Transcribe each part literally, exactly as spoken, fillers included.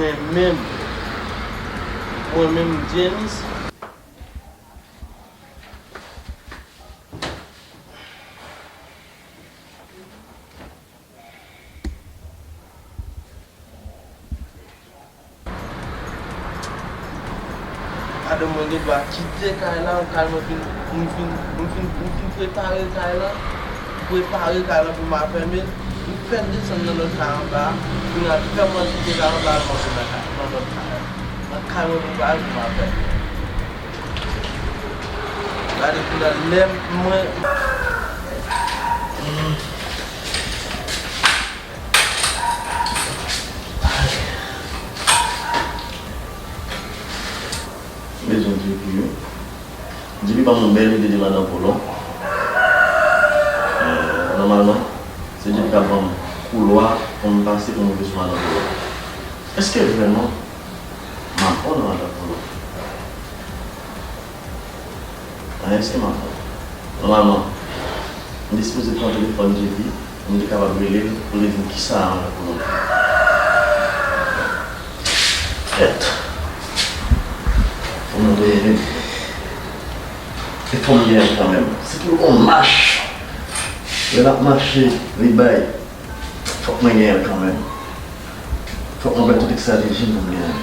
Mwen menm, mwen menm, James. Madanm mwen gen dwa kite kay la, kay mwen fin, m fin, m fin, m fin prepare kay la, m prepare kay la pou m afèmen l, m fè l desann nan lòt kay anba a, kounye a fè mwen kite kay anba a, al monte nan kay, nan lòt kay la. Nan kay mwen prepare pou m afèmen l. Gade kounye a lè mwen. M bezwen J P wi. J P ban m yon bèl ide de madan Polo. Euh, nòmalman, se J P k ap ban m koulwa pou m pase pou m rive sou madan Polo. Èske vrèman m ap bon nan madan Polo? Anyen se m ap bon. Nòmalman, m dispoze pran telefòn J P, m te kapab rele l pou li di m kisa a mwen pou nou. Kèt. Fò m rele l. E fò m genyen l kanmenm. Se pou l gon mach. Lè l ap mache, li bay. Fòk mwen genyen l kanmenm. Fòk mwen bay tout estrateji m pou m genyen l.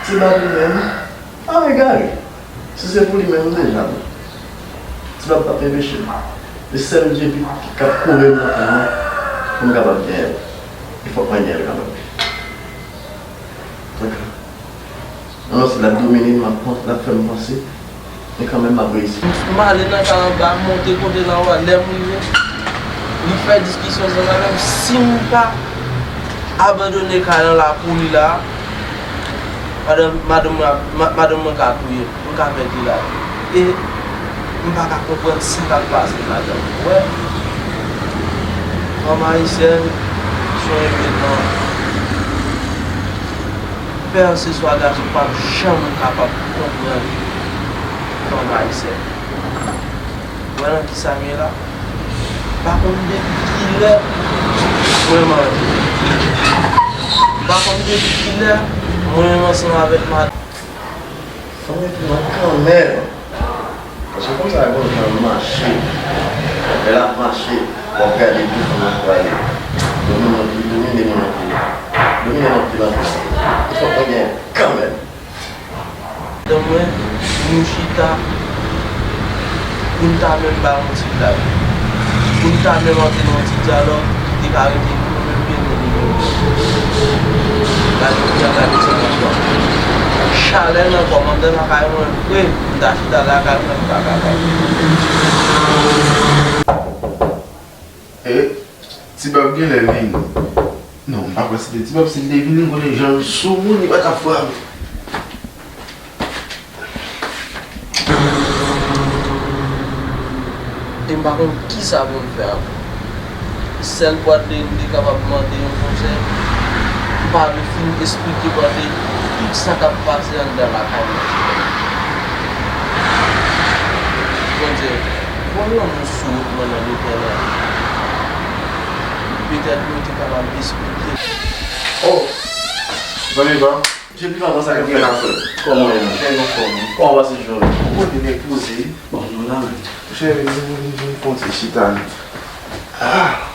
Ti Bab li menm, a egare. Si se pou li menm, m deja bon. Ti Bab p ap enpeche m. E sèl J P ki k ap kore m nan kay mwen pou m kapab genyen l. E fòk mwen genyen l kanmenm. Dakò. Alò, si l ap domine m, l ap pon-, l ap fè m panse, men kanmenm m ap reyisi. M ale nan kay anba, m monte kote nan anba, lè m rive, li fè diskisyon ansanm avè m. Si m pa abandone kay lan la pou li la, madanm, madanm mwen ap, ma-, madanm mwen ka touye m, m ka pèdi lavi m. E m pa ka konprann sa k ap pase ladan l. Ou wè, fanm ayisyèn, se yon evenman. Pè se swa gason p ap janm kapab konprann fanm ayisyèn. Ou wè nan kisa m ye la? M pa konn depi kilè mwen manje. M pa konn depi kilè mwen menm ansanm avèk madanm. Fanm epi mwen kanmenm. Paske konsa, yon jan l mache. Lè l ap mache, w ap gade kote moun nan prale. Domine nan pye, domine nan pye. Domine nan pye, nan pye. Fòk mwen genyen kanmenm. Madanm mwen, nou chita, pou n ta menm bay yon ti blag, pou n ta menm antre nan yon ti dyalòg ki te ka rete nou menm, menm, menm, menm. Gade kounye a, gade sa m ap fè. Chalè nan kò m, anndan lakay mwen vre, m ta chita lakay mwen, m pa ka bay. E, Ti Bab genlè vini. Non, m pa kwè se te Ti Bab, si l te vini, m konnen jan l sou moun, li pa t ap frape. E m pa konn kisa pou m fè ankò. Sèl Bradley m te kapab mande yon konsèy. M pa vle fin esplike Bradley tout sa k ap pase anndan lakay mwen. Bondye, voye yon moun sou wout mwen nan Letènèl. Petèt mwen te kapab esplike. Oh! Zanmi pa m. J P, kòman sa k ap fèt? Kòman w ye, man? Trè anfòm, wi. Kòman w pase jounen w? Ou konnen nèg poze. Bon, nou la menm. Monchè, vin, vin, vin, vin fè yon ti chita. Ah!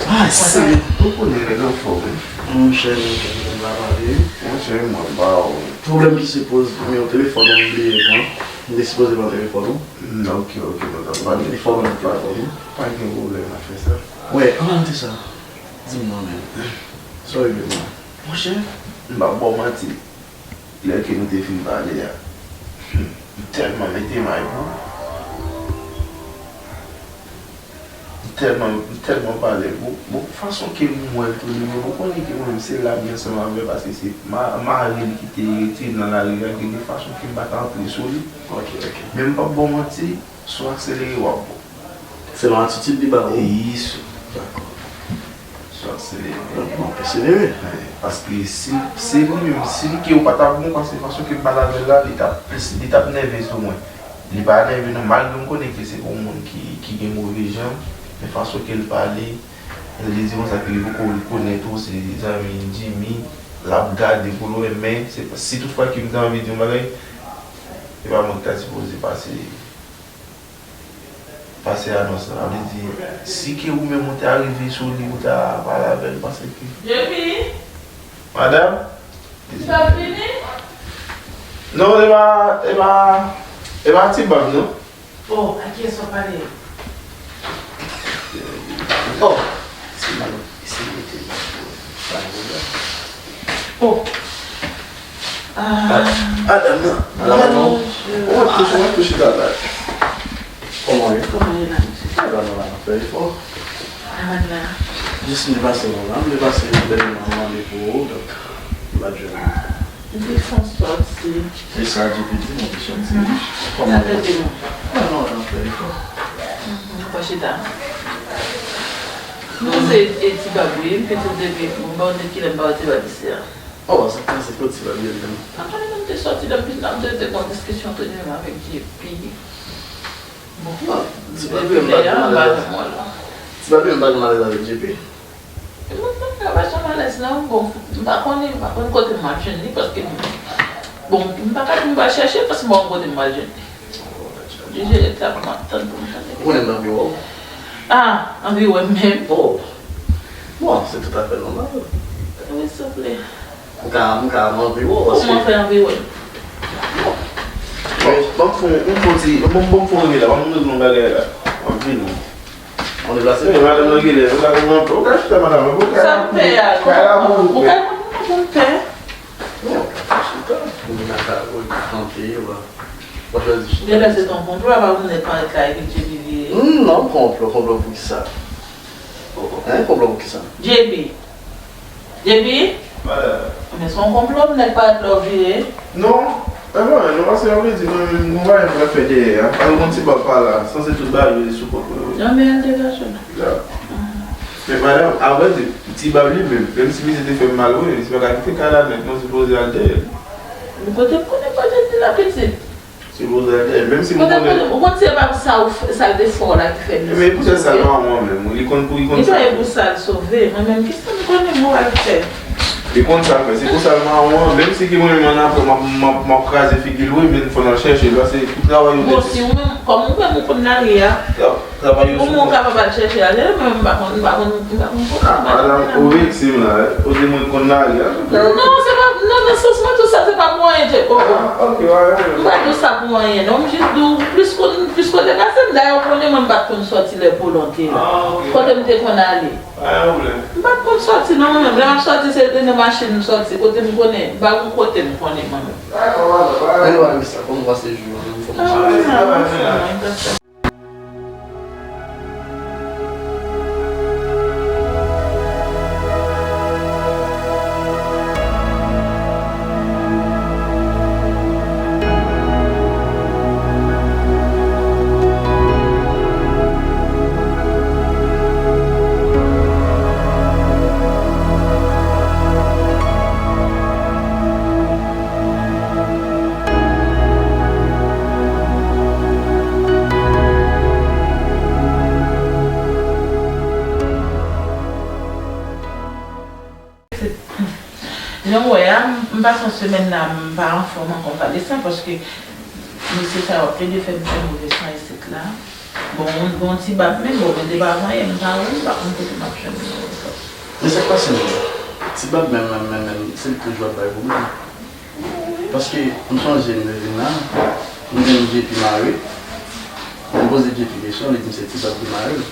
Ah, se. Ou konnen nèg anfòm, wi. Monchè, nou gentan pa pale, wi. Monchè, mwen ba w. Pwoblèm ki sipoze, men yon telefòn ou m bliye pran. M te sipoze pran telefòn ou. Mm, ok, ok, nou t ap pale. Telefòn ou nan telefòn ou. Pa gen pwoblèm, n a fè sa. Wè, an palan de sa, di m non, men. Sa w rive pran? Monchè, m p ap ba w manti. Lè ke nou te fin pale a, hmm, m tèlman mete may pou ou. M tèlman, m tèlman pale pou ou. Bon, fason ke m wè l tou li menm, ou konnen ke mwen menm se la m ye ansanm avè l, paske se ma-, mari l ki te retire m nan lari a, gen de fason ke m pa t antre sou li. Ok, ok. Men m p ap ba w manti, si w akselere, w ap bon. Selon atitid li ba ou. Wi, sou. Dakò. Swa se li. Donk, bon, persevere. Wi, paske si se li menm, si li ke ou pa t ap bon, paske fason ke m pale avè l la, li t ap plis, li t ap nève sou mwen. Li pa nève non, malgre m konnen ke se yon moun ki, ki gen move jan, men fason ke l pale, li di konsa ke li poko rekonèt ou se zanmi Jimmy, l ap gade pou l wè, men se pa, si toutfwa Kim te anvi di yon bagay, se pa mwen ki ta sipoze pase, pase anons lan. Sa vle di, si ke ou menm ou ta rive sou li, ou ta pale avè l, paske J P, madanm? Li pa vini? Non, e pa, e pa, e pa Ti Bab, non. Oh, a kiyès w ap pale? Oh, se mal, se mete m pa gen pwoblèm. Oh. Ah. Ah, ah, non, non, non, non. Bonjou. Ou ap touche, ou ap touche la, la. Kòman w ye? Kòman w ye la, mesye? Sa va, nou la, n ap fè efò. Aman la. Jis m te pase non la, m te pase nan dènye mwa, m mande pou ou, donk, m pa t jwenn ou. M te fè yon sòti. Se sa J P di, mwen te sòti. Mhm. Kòman ou ye? Sa fè de mwa. Ah, non, n ap fè efò. Mhm, ou pa chita. Non, se, e, Ti Bab wi, m te di w depi, m pa konn depi kilè m pa wè Ti Bab isi a. Oh, sa k pase, kot Ti Bab ye menm? M pa konnen, men m te sòti depi la, m te, te gen yon diskisyon tou de menm avèk J P. Bon, non, Ti Bab yo, m pa gen malèz avèk mwen la. Ti Bab yo, m pa gen malèz avèk J P. Mwen pa gen malèz non, bon, m pa konnen, m pa konn kote m ap jwenn li, paske, bon, m pa ka di m pa chèche, paske m pa konn kote m ap jwenn li. Oblije ret la pou m ap tann, pou m tann. Ou konnen m anvi wè w? Ah, anvi wè m menm? Oh. Bon, se toutafè nòmal. Wi, souple. M ka, m ka anvi wè w, paske. Kòman fè anvi wè m? Bon, ban m fè yon, yon ti, ban m, ban m fè yon rele la, ban m regle yon bagay la. M ap vini. Ou deplase? Wi, madanm nan genlè, ou ka konn anpe, ou ka chita madanm, ou ka. Sa m fè a? Kay la pou ou. Ou ka konn pou m fè. Non, ou ka chita. Ou ka kanpe, ou ka, ou ka chwazi chita. Genlè se t yon konplo, apa ou nèk parèt la epi J P vire. Hmm, non, konplo, konplo pou kisa? Hein, konplo pou kisa? J P. J P? Madanm. Men se yon konplo, m nèk parèt lè w vire. Non, e pa anyen non, paske sa vle di mwen menm, gon bagay m pral fè dèyè a. Al gon Ti Bab pa la, sanse tout bagay yo sou kont mwen wi. Non, men al degaje non. Ya. Men madanm, a vrè di, Ti Bab li menm, menm si misye te fè m mal wi, li pa ka kite kay la nèt non, sipoze al dèyè l. Men kote m konnen pa jan di la pitit. Sipoze al dèyè l, menm si m konnen. Kote, kote, ou konn se pa pou sa ou fè, sa l te fè w la ki fè misye sove. Men poutèt sa l maron an menm, li konn pou, li konn sa l fè. Li pa pou sa l sove, mwen menm, kisa m konnen m pral fè? Li konn sa l fè, se pou sa l maron an, menm si ke mwen menm annapre m ap, m ap, m ap kraze figi l wi, men fò n al chèche l, paske pou travay ou te. Bon, si ou menm, kòm ou menm ou konn lari a. Travay yo sou kont. Ou kapab al chèche a, se mwen, m pa konn, m pa konn, m pa konn kote. Ah, madanm, ou vekse m la, wi. Ou di mwen konn lari a. Non, se pa, non, nan sans mwen, tout sa, se pa pou anyen, Djeko. Ah, ok, pa gen pwoblèm. M pa di w sa pou anyen, non. M jis di w, plis konn, plis kote pase m. Dayè, ou konnen mwen, m pa t konn sòti lè Polo te la. Ah, ok. Kote m te konn ale. Pa gen pwoblèm. M pa t konn sòti, non, mwen menm. Lè m ap sòti, se nan machin m sòti. Kote m konnen, m pa gon kote m konnen, mwen menm. Dakò, madanm, pa gen pwoblèm. Ann wè sa, kòman pase jou an, kòman sa. Ah, wi, sa va, sa va. Jan w wè a, m, m pase yon semèn la, m pa anfòm ankò, m pa desann, paske mesye sa yo ap plede fè m fè move san isit la. Bon, m gen yon ti bab, men bon, men depi avan yè, m pa wè l, m pa konn kote m ap jwenn li ankò. Men sa k pase menm? Ti bab menm, menm, menm, menm, se li k toujou ap bay pwoblèm. Paske m sonje m te vin la, m jwenn J P mare, m poze J P kesyon, li di m se ti bab ki mare l.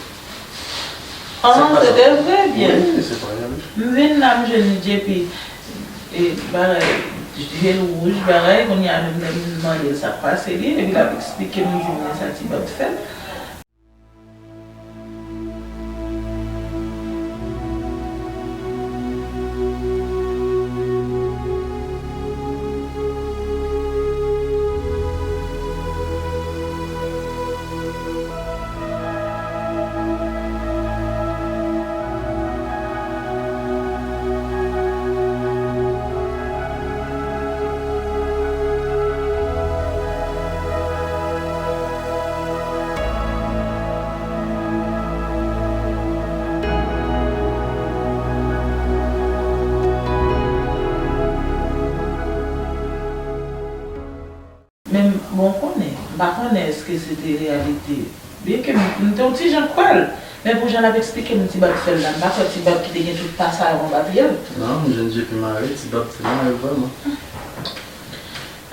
Ah, se te vre, byen. Wi, se pa yon. M vin la, m jwenn J P, e, bagay, je l wouj, bagay, kounye a menm lè m mande l sa k pase li, epi l ap eksplike m, m di m men sa ti bab fè l. Men, bon, w konnen, m pa konnen èske se te reyalite. Byenke m, m te yon ti jan kwè l, men pou jan l ap eksplike m Ti Bab fè l la, m pa kwè Ti Bab ki te gen tout pa sa yo anba pye l. Non, m jwenn J P mare, Ti Bab te mare vrèman.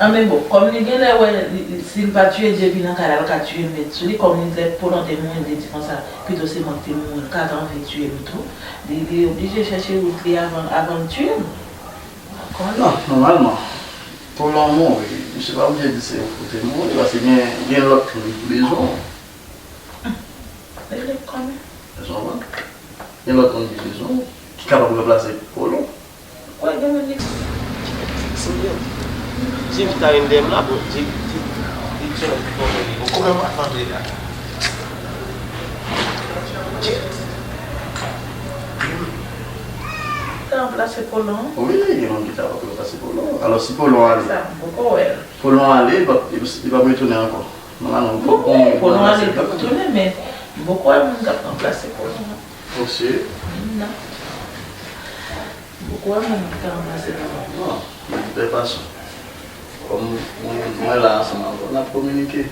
An, men bon, kòm li genlè wè, li, li, si l pa tiye J P nan kay la, l ka tiye m met sou li, kòm li t lè Polon te mouri, m te di konsa, pito se mwen ki te mouri, l ka t anvi tiye m tou, li, li oblije chèche wout li avan, avan l tiye m. Non, nòmalman, Polon mouri, misye pa oblije di se ou ki te mouri, paske gen, gen lòt moun ki bezwen w. Rele kòman? Ou konprann? Gen lòt moun ki bezwen w, ki kapab ranplase Polon. Kwè gen moun ki Jimmy ta vin dèyè m la, bon, Jimmy, Jimmy, Jimmy se nèg ki fò mwen li. Bon, kòman m ap antre la? Jimmy. Ka ranplase Polon? Wi, gen moun ki ta ranplase Polon. Alò, si Polon ale. Sa, m poko wè l. Polon ale, li p ap, li p ap retounen ankò. Nòmalman, m poko wè Polon ale, li p ap retounen, men m poko wè moun k ap ranplase Polon. Ou si? Non. M poko wè moun ki ka ranplase Polon. Non, de toute façon, kòm mwen, mwen la ansanm avè w, n ap kominike.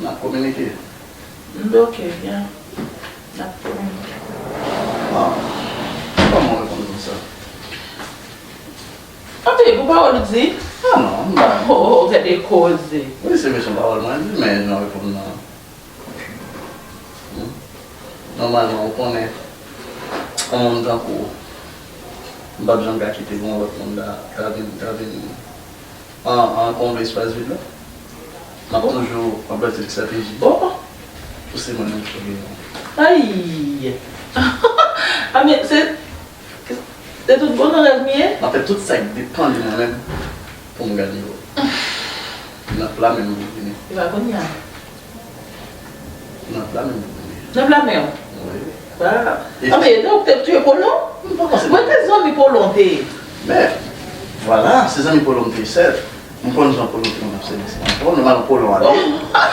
N ap kominike. M, oke, byen. N ap kominike. Bon, kòman w reponn konsa? Anpil pou pawòl ou di. Ah non, m pa. Oh, gade koze. Wi, se vre se yon pawòl mwen di, men jan w reponn nan. Hmm. Nòmalman, ou konnen, yon moun tankou w, m p ap janm ka kite pou yon lòt moun ta, ta vin, ta vin an, an konble espas vid la. M ap toujou anplwaye estrateji pou se mwen menm ki genyen. Ay! A, men se, se tout bon nan rèv m ye? M ap fè tout sa k depann de mwen menm pou m gade w. Nan pla menm pou vini. E pa kounye a. Nan pla menm pou vini. Nan pla menm? Wi. Wow. Anben, donk, te tiye Polon? M pa panse. Mwen te zanmi Polon te ye. Men, vwala, se zanmi Polon m te ye, sèl. M konn jan Polon te konn ap sèvi ansanm avè Polon, nòmalman Polon ale.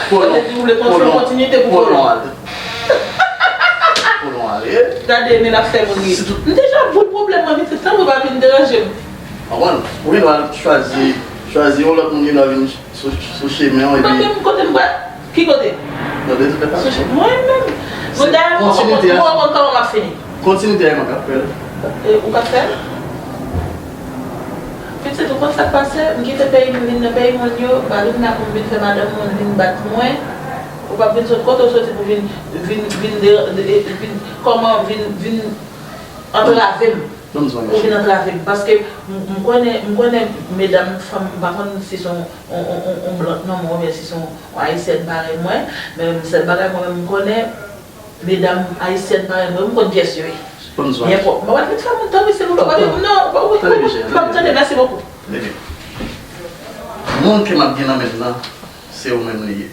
Polon, Polon, Polon ale. Gade, men l ap fè moun ri. M deja bout pwoblèm mwen, pitit, tanpri pa vin deranje m. Konprann? Ou gen dwa chwazi, chwazi yon lòt moun gen dwa vin sou, sou chemen w, epi. Mwen menm, kote m pral? Ki kote? Non, de tout fason. Mwen menm. Mwen dayè, mwen konn kòman m ap fini. Kontinite a, mwen k ap fè l. E, ou k ap fè l? Pitit, ou konn sa k pase? M kite peyi m, m vin nan peyi moun yo, m pa vin la pou m vin fè madanm moun vin bat mwen. Ou p ap vin sot kote w soti pou vin, vin, vin de, de, vin, kòman, vin, vin antrave m. Ou vin antrave m. Paske m, m konnen, m konnen medam, fanm, m pa konn si se yon, yon, yon, yon, yon blan nonm oubyen si se yon, yon ayisyèn parèy mwen, men sèl bagay mwen menm m konnen, medam ayisyèn parèy mwen, m konn pyès yo ye. Byen pwòp. Mwen pa t vin fè moun tanpri, silvouplè. Pa vin, non, pa, wi, wi, wi, m ap tande, mèsi bokou. Moun ke m ap gen nan men m nan, se ou menm li ye.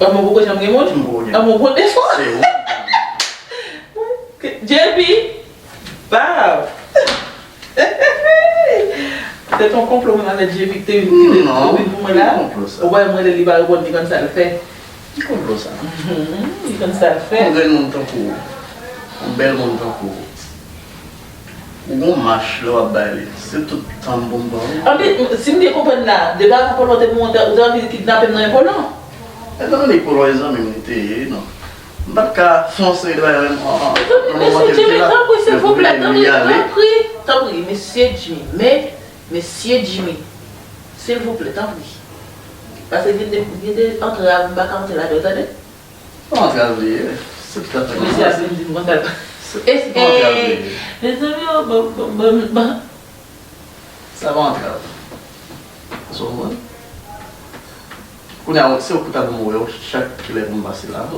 An, mwen poko janm gen moun? M poko gen. An, mwen poko defo. Se ou. J P, baw. Se t yon konplo mwen avèk J P ki te vin, ki te vin pou mwen la. Ou pa wè m rele li pa reponn, li konn sa l fè. Ki konplo sa? Mhm, li konn sa l fè. Yon grenn moun tankou w, yon bèl moun tankou w, ou gon mach lè w ap bay li, se tout tan m pou m pran w. Anpil, si m byen konprann la, depi avan Polon te mouri, ou te anvi kidnape m nan men Polon? Etan done Polon e zanmi m li te ye, non. M pa t ka fonse li bay an, an, an, an moman ke l te la. Mesye Jimmy, tanpri, silvouplè, tanpri, tanpri, tanpri, mesye Jimmy, men, mesye Jimmy, silvouplè, tanpri. Paske gen de, gen de antrav, m pa ka antre ladan, tande? Se pa antrav li ye, se tout afè. Mesye a vin di m konsa. Se pa antrav li ye. Mezanmi, oh, bon, bon, bon, bon. Sa pa antrav. Ou konprann? Kounye a, se ou ki ta pou m wè w chak kilè pou m pase la.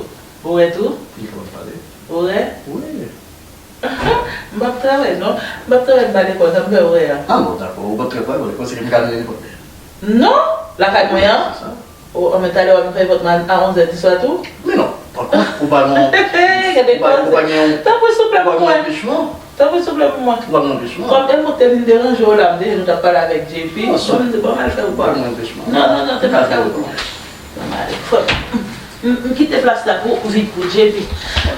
Ou wè tou? Li kapab pale. Ou wè? Wi. M p ap travay, non. M p ap travay, m pa lekòl, sa m fè ou wè a. Ah bon, dakò. Ou p ap travay, ou pa lekòl, se ke m ka vini nenpòt lè. Non! Lakay mwen an? Se sa. O, anben talè w ap vin fè vòt mwen a onzè di swa tou? Men non, pa kont, ou pa gen yon, ou pa, ou pa gen yon, tanpri souple pou mwen. Tanpri souple pou mwen. Ou pa gen anpechman. Kòm e mwen te vin deranje w la, m te di nou t ap pale avèk J P. Bon, m di bon, m al fè ou pa. Ou pa gen anpechman. Non, non, non, te pa fè ou pa. Bon, m ale. Fò m, m, m kite plas la pou, vit pou J P.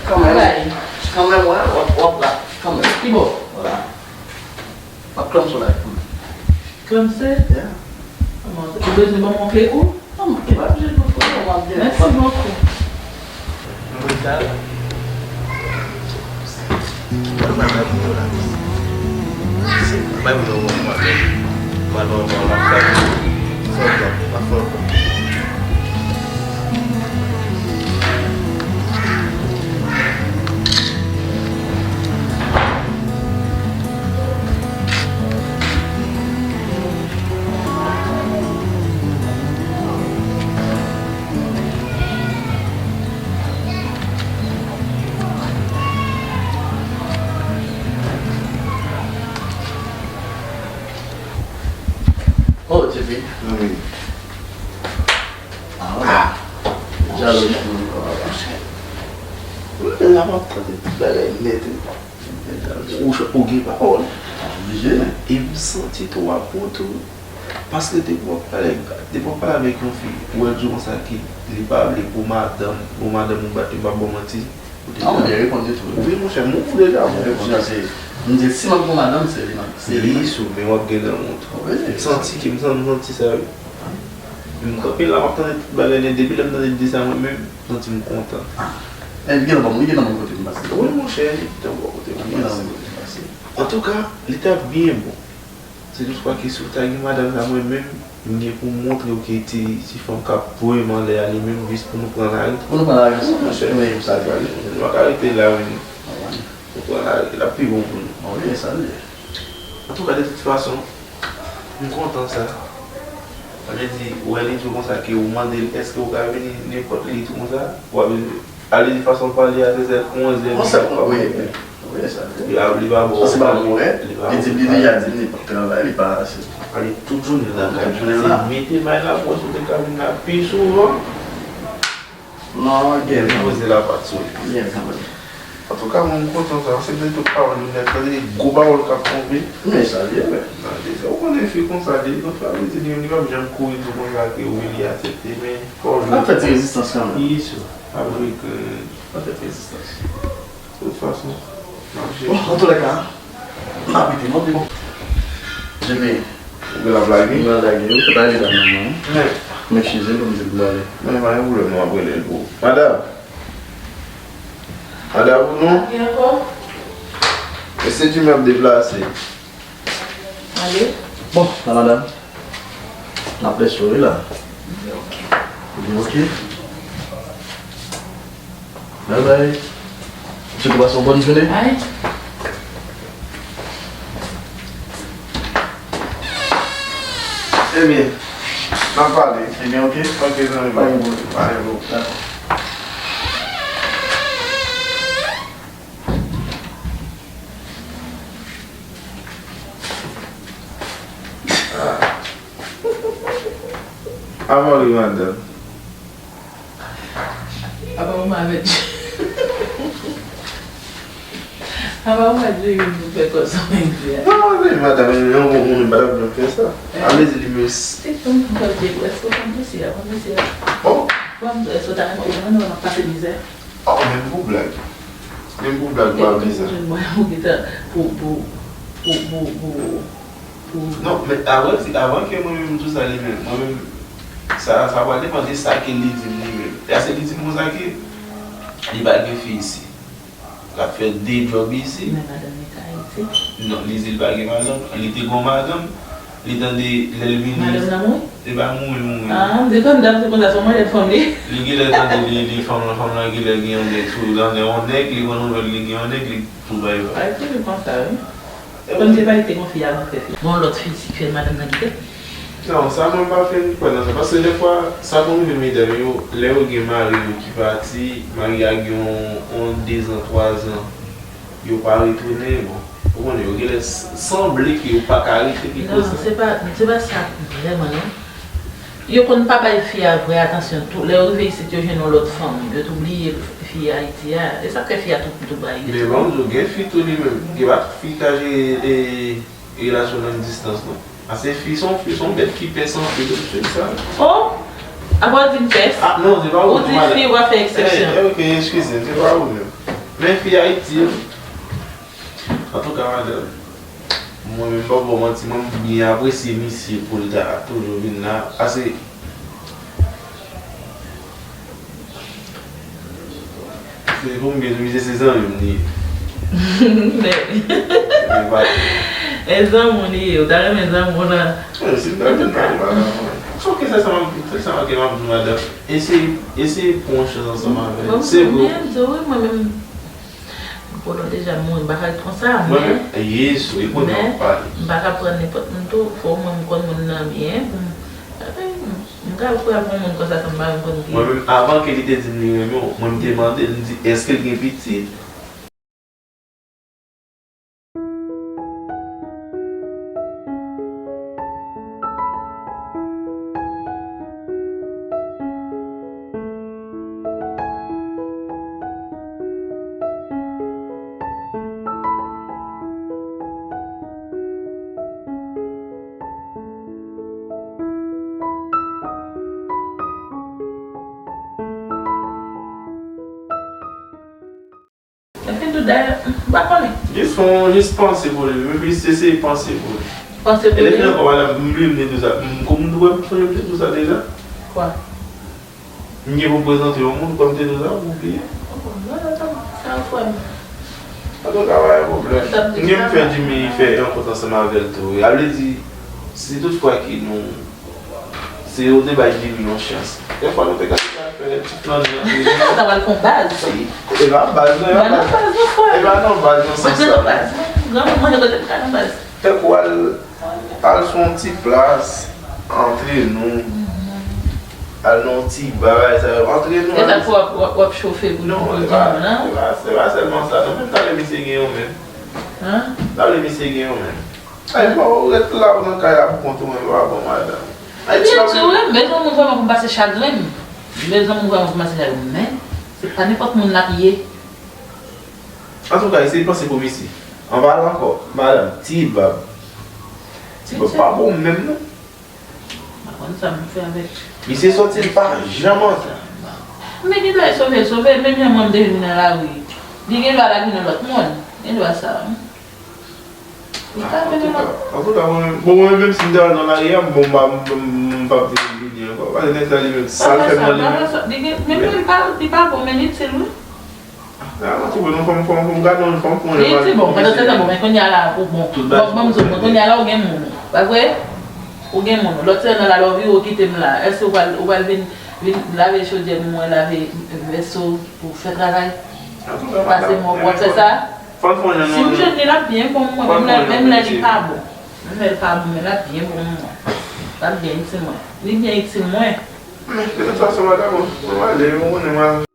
Kanmenm, kanmenm, w ap, w ap la. Kanmenm, ki bò? Vwala. M ap klanse w la kanmenm. Klanse? Yeah. Ou bezwen ban m yon kle kou? Non, m pa bezwen kle kou, non, m ap gen. Mèsi bokou. Mwen pral bay pou yo la. Bay pou yo, mwen pral bay. Mwen pral bay, mwen pral bay. Fè yon kòb, pa fè yon kòb. Oh, J P. Wi. Ah, wi. Jalouz. Monchè. Mwen la m ap tande tout bagay nèt, wi. Ou, ou gen pawòl. Oblije. E m santi tou a pou tou. Paske depi w ap pale, depi w ap pale avèk yon fi, ou wè l di w konsa ke li pa vle pou madanm, pou madanm ou bat li, m p ap ba w manti. Ou te... Ah, ou byen reponn li tou. Wi, monchè, m ou deja. Ou reponn li, se, m di, si m ap gon madanm, se li, se li. Wi, sou, men w ap gen lanmou tou. Wi, m santi ke, m santi, m santi sa, wi. M kanpe la, m ap tande tout bagay nèt. Depi lè m tande l di sa, mwen menm, m santi m kontan. Ah. Eh, li gen nan bò, li gen nan bò kote m pase. Wi, monchè, li gen nan bò kote m pase. Li gen nan bò kote m pase. Antouka, li t ap byen bon. Se toutfwa ke si w ta gen madanm la, mwen menm, m gen pou m montre w ke ti, ti fanm k ap voye m anlè a, li menm jis pou nou pran lari. Pou nou pran lari ansanm, monchè. Wi, sa vre. Nou pa ka rete la, wi, nou. Nou pran lari, l ap pi bon pou nou. Wi, sa l ye. Antouka, de tout fason, m kontan sa. Sa vle di, ou wè li di w konsa ke ou mande l, èske ou ka vini nenpòt lè tou konsa? Ou ap vini. Ale di fason pale a, se sèl onz è, onz è, wi, wi, sa vre. Li pa, li pa ba w, se pa bon, wi. Li di, li deja di li pa travay, li pa, se... Ale tout jounen lakay. Tout jounen la. Se mete may la pou w, si w te ka vin la pi souvan. Non, gen. Li poze lapat sou li. Gen, kanmenm. Antouka, mwen, m kontan sa, se de tout pawòl nou nèt, tande gwo pawòl k ap tonbe. Men sa l ye, wi. Tande sa, ou konnen fi konsa, li, nan fè, li di li, li p ap janm kouri tou konsa ke wi, li aksepte, men fò w jwenn. L ap fè ti rezistans kanmenm. Wi, sou. Avèk, euh, Patèt rezistans. De tout fason, m ap jere. Bon, antoulèka, m ap kite non, pi bon. Jimmy, ou gen l ap lage? M ap lage, wi, se pa evidan non, non. Men. Men chize pou m di l pou l ale. Men pa gen pwoblèm, non, m ap rele l pou ou. Madanm! Madanm, ou non? Gen ankò? Mesye Jimmy ap deplase. Ale. Bon, la madanm. N ap lèse w wi la. Li oke. Li oke. Bye bye. M swete w pase yon bòn jounen. Bye. Ebyen, n ap pale. Ebyen, oke. Oke, zanmi. Pa gen pwoblèm. Pa gen pwoblèm. Dakò. Avan li, madanm. Apa ou pa vle, apa ou pa vle pou fè kòb sa mwen di a? Non, men madanm, li yon bon moun, li pa t ap janm fè sa. Ale di li mèsi. Se fanm ki fè l, èske w konn mesye a? Konn mesye a? Oh. Bon, èske w ta renmen, ou konn nou ap pase mizè? Oh, menm pou blag. Menm pou blag, pa vle sa. Ou gentan pou, pou, pou, pou, pou, pou. Non, men avan, avan ke mwen menm m di w sa li menm, mwen menm, sa, sa pral depann de sa ke li di m li menm. Paske li di m konsa ke li pa gen fi isi. L ap fè de djòb isi. Men madanm li ka Ayiti. Non, li di l pa gen madanm. Li te gon madanm. Li tande lè l vini. Madanm nan mouri? Li pa mouri, mouri. Ah, m te konn dam se konsa, se yon mwen fanm li. Li genlè tande li, li fanm lan, fanm lan genlè gen yon nèg sou, nan yon nèg, li pran nouvèl, li gen yon nèg, li tou bay. Ay, toujou konsa, wi. Konn se pa li te gon fi avan fè fi. Gon lòt fi ki fè madanm nan kite. Non, sa mwen pa fin kwè nan sa. Paske dèfwa, sa konn rive medam yo, lè yo gen mari yo ki pati, mari a gen yon, yon de zan, twa zan, yo pa retounen, bon, ou konnen, yo genlè s-, sanble ke yo pa ka rete, ki koz sa. Non, se pa, se pa sa vrèman, non. Yo konn pa bay fi a vrè atansyon. Tou, lè yo rive isit, yo jwenn yon lòt fanm. Yo tou bliye fi Ayiti a. E sa k fè fi a tou, tou bay. Men ban m di w, gen fi tou li menm. Gen pa tout fi ki ka jere, e, relasyon long distans, non. Paske fi se yon, fi se yon bèt ki pès anpil, ou swiv sa. Oh! Apa w di m pès? Ah, non, se pa ou, ou di fi, w ap fè eksepsyon. Eh, eh, ok, eskize m, se pa ou menm. Men fi Ayiti, Antouka, madanm, mwen menm, m p ap ba w manti, mwen, m byen apresye misye pou l ta toujou vin la. Ase, se pou m byen di, misye se zanmi m li ye. Men, men pa, e zanmi w li ye, ou ta renmen zanmi w lan? Mwen, si m ta vin la, li pa la, mwen. Ok, se sa m ap, se sa m ap di, madanm. Eseye, eseye pran yon chans ansanm avè l. Se vre. Mwen menm, m pran l deja, m mouri, m pa ka ret konsa, men, men, m pa ka pran nenpòt moun tou, fò mwen m konn moun nan byen, pou m, m ka pran yon moun konsa san m pa menm konn ki. Mwen menm, avan ke li te di m li renmen w, mwen m te mande l, m di, èske l gen pitit? Epi tou dayè, m pa konnen. Jis fè yon, jis panse pou li. Mwen plis eseye panse pou li. Panse pou li? E lè fini ankò, madanm, m bliye m te di w sa. M, kòm m wè m sonje m te di w sa deja. Kwa? M gen pou m prezante yon moun, kòm m te di w sa, ou bliye? Oh, non, non, non, sa yon frè m. Antouka, pa gen pwoblèm. M gen pou m fè Jimmy fè rankont ansanm avè l tou. A vle di, si tout fwa ke nou Se yo te bay Jimmy yon chans. Dèfwa nou te ka fè ti flann nan. Sa pral fè yon baz. E pa baz, non, e pa baz. E pa nan baz, nan sans sa. Mwen te nan baz, mwen. Granmoun mwen, kote m ka nan baz? Tankou al, al sou yon ti plas, antre nou. Al nan yon ti ba, bagay sa yo, antre nou. E sa k fè w ap, w ap, w ap chofe pou, non, pou Jimmy, non? E pa, e pa sèlman sa, non. Menm talè misye gen yon menm. Hein? Talè misye gen yon menm. Ay, fò w ret la ou nan kay la pou kont ou menm, pa bon, madanm. Ay, byen si w renmen, m bezwen moun vrèman pou m pase chagren m. M bezwen moun vrèman pou m pase chagren m, men se pa nenpòt moun l ap ye. Antouka, eseye panse pou misye. Anba la ankò, madanm, Ti Bab. Ti Bab pa bon menm, non. M pa konn sa m fè avèk. Misye soti, l pa janm antre. Men gen dwa l sove, l sove, menm jan mwen m te vin nan lari. Li gen dwa l al vin yon lòt moun. Gen dwa sa, wi. Li ka vin yon lòt. Antouka, mwen menm, bon, mwen menm, si m te al nan lari a, bon, m pa, m, m, m p ap di li byen ankò. Paske nèg sa, li menm, sa l fè m nan li menm. Li gen, men li pa, li pa bon, men li itil, wi. Ah, non, ti bò, non, fò m, fò m, fò m gade, non, fò m pran yon. Li itil, bon, pandan se tan, bon, men kounye a la, ou bon. Bon, bon, m di w, bon, kounye a la, ou gen moun, ou. Pa vre? Ou gen moun, ou. Lòt sèl nan la, lè w vire, ou kite m la. Èske ou pral, ou pral vin, vin lave chodyè pou mwen, lave vèso pou fè travay? Pase mwen, w ap fè sa? Si m jwenn li, l ap byen bon pou mwen. Menm lè, menm lè li pa bon. Menm lè li pa bon, men l ap byen bon pou mwen. L ap byen itil mwen. Li byen itil mwen. Men, de tout fason, madanm, mwen ale, ou konnen mwen.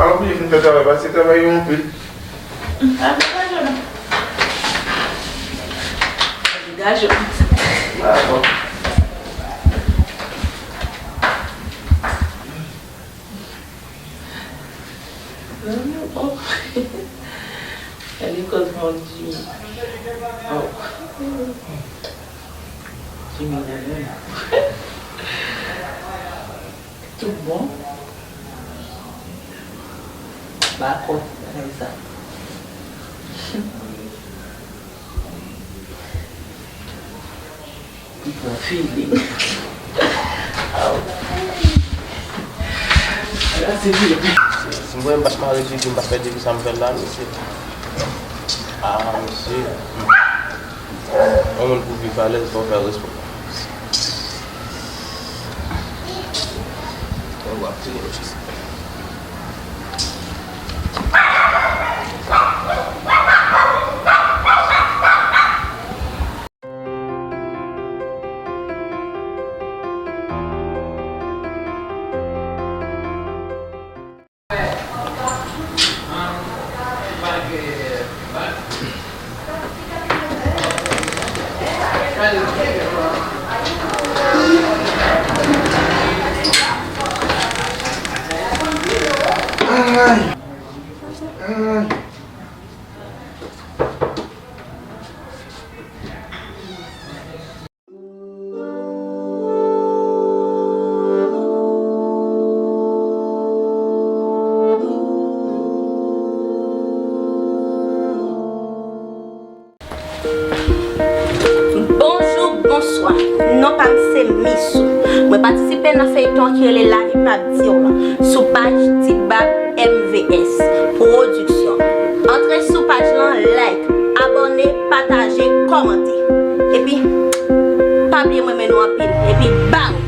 Pa bliye fin fè travay, paske travay yo anpil. A, degaje w. Degaje w. Dakò. Oh. Gade kòz mwen Jimmy. Oh. Jimmy nan men. Tout bon. Ba kòb bagay sa. Li pran feeling. Aw. Ala se vre. Si m wè m pa t mare figi m, m pa t fè depi sa m fè l la, mesye. Ah, mesye. Yon moun pou viv alèz, fò w fè respè w. Mwen w ap touye m jis. Bonjou, bonswa. Non pa m se Misou. Mwen patisipe nan feyton ki rele Lavi p ap di w lan sou paj Ti Bab M V S Production. Antre sou paj lan, like, abòne, pataje, kòmante. Epi, pa bliye m renmen nou anpil. Epi, bam!